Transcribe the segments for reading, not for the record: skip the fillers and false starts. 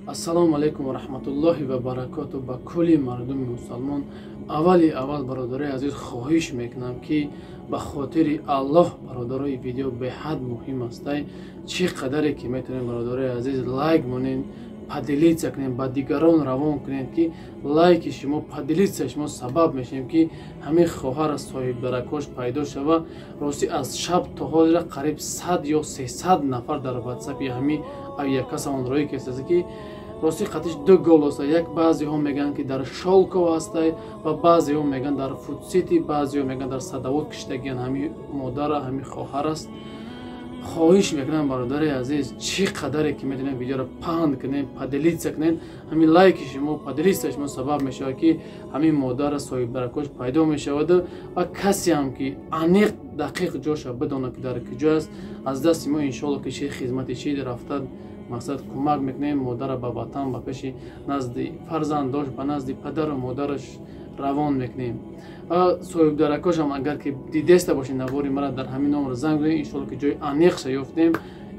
Ассалому алайкум ва раҳматуллоҳи ва баракоту ба кулли мардуми мусалмон. Аввали аввал, бародарои азиз, хоҳиш мекунам, ки ба хотири Аллоҳ, бародарои, видео беҳад муҳим астай. Чӣ қадаре ки метавонем, бародарои азиз, лайк монем, поделиться кунем, ба дигарон равон кунем, ки лайки шумо, поделиться шумо сабаб мешавем, ки ҳамин хоҳара соҳибдаракош пайдо шава. Ростӣ, аз шаб то ҳозира қариб 100 ё 300 нафар дар ватсапи ҳамин якасамон роӣ кестаст, ки ростӣ қатиш ду гол аста. Як, баъзеҳо мегӯянд, ки дар Шолково ҳастай, ва баъзеҳо мегӯянд, дар Фудсити, баъзеҳо мегӯянд, дар Садовод киштагиян ҳамин модара, ҳамин хоҳар аст. Хоҳиш мекунам, бародари азиз, чӣ қадаре ки метавонем, видеоро паҳн кунем, поделиться кунем. Ҳамин лайки шумо, поделиться шумо сабаб мешавад, ки ҳамин модара соҳибдаракош пайдо мешавад. Ва касеам ки аниқ, дақиқ ҷоша бидонад, ки дар куҷо аст, аз дасти мо, иншоалло, ки чи хизмати чи рафта, мақсад, кӯмак мекунем, модара ба ватан, ба пеши назди фарзандош, ба назди падару модараш равон мекунем. Ва соҳибдаракошам агар ки дидеста бошед навори мара, дар ҳамин номр занг занед. Иншоалло, ки ҷои аниқша ёфтем,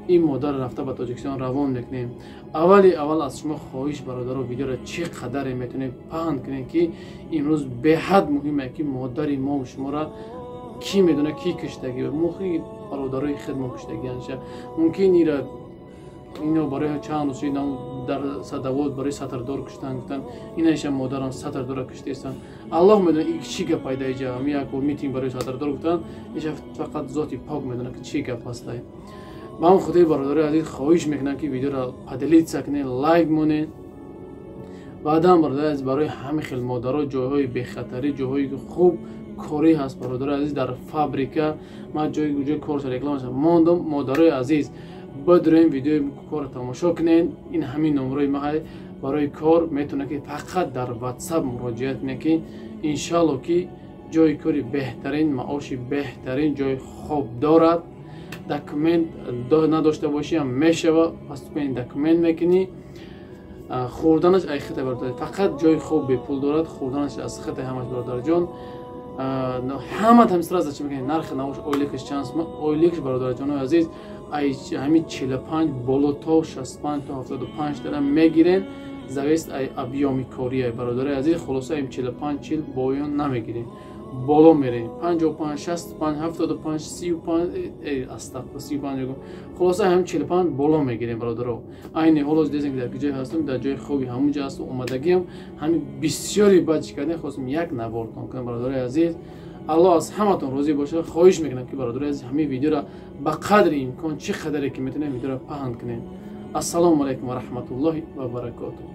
ин модарро рафта ба Тоҷикистон равон мекунем. Аввали аввал аз шумо хоҳиш, бародаро, видеоро чӣ қадаре метавонед, паҳн кунед, ки имрӯз беҳад муҳиме, ки модари мо шуморо кӣ медонад, кӣ киштагӣ. Мумкин бародарои худмо киштагианша, мумкин ира ино барои чанд рӯз дар Садовод барои сатрдор куштан гуфтан, инаиша модарам сатрдора куштестан. Аллоҳ медонад, ин чӣ гап пайда иҷа. Ҳами як митинг барои сатрдор гуфтан, иша фақат зоти пок медонад, ки чӣ гап ҳастай. Ба ҳам худои, бародарои азиз, хоҳиш мекунам, ки видеоро поделиться кунед, лайк монед. Баъдан, бародари азиз, барои ҳамин хел модаро ҷойҳои бехатарӣ, ҷойҳои хуб корӣ ҳаст, бародарои азиз, дар фабрика. Ман ҷои корша рекламаша мондам. Модарои азиз, бидурем, видеои корро тамошо кунед. Ин ҳамин номрои ма барои кор метавонад, ки фақат дар ватсап муроҷиат кунед, ки иншалло, ки ҷои кори беҳтарин, маоши беҳтарин, ҷои хоб дорад. Документ надошта бошӣ ҳам мешава, поступени документ мекунӣ. Хӯрданаш ай хита, бародар, фақат ҷои хоб бепул дорад, хӯрданаш аз хита ҳамаш. Бародарҷон, ҳама там сразу чи мекунед, нархи навош, ойликаш чанд? Ойликаш, бародарҷонои азиз, ай ҳамин 45 боло то 65, то 75 дара мегирен, зависит ай объёми кория, бародари азиз. Хулоса, им 45, 40 боён намегирем, боло мерем, 55, 65, 75, 35, астағфир, 35. Хулоса, ҳам 45 боло мегирем, бародаро. Айни ҳоло дезем, ки дар куҷое ҳастам, дар ҷои хоби ҳамунҷа ҳастам. Омадагиам ҳамин бисёри баъд чӣ кардем, хостем як навортон кунам. Бародарои азиз, Аллоҳ аз ҳаматон розӣ бошад. Хоҳиш мекунам, ки, бародарои азиз, ҳамин видеоро ба қадри имкон, чӣ қадаре ки метавонем, видеоро паҳн кунем. Ассалому алайкум ва раҳматуллоҳи ва баракотуҳ.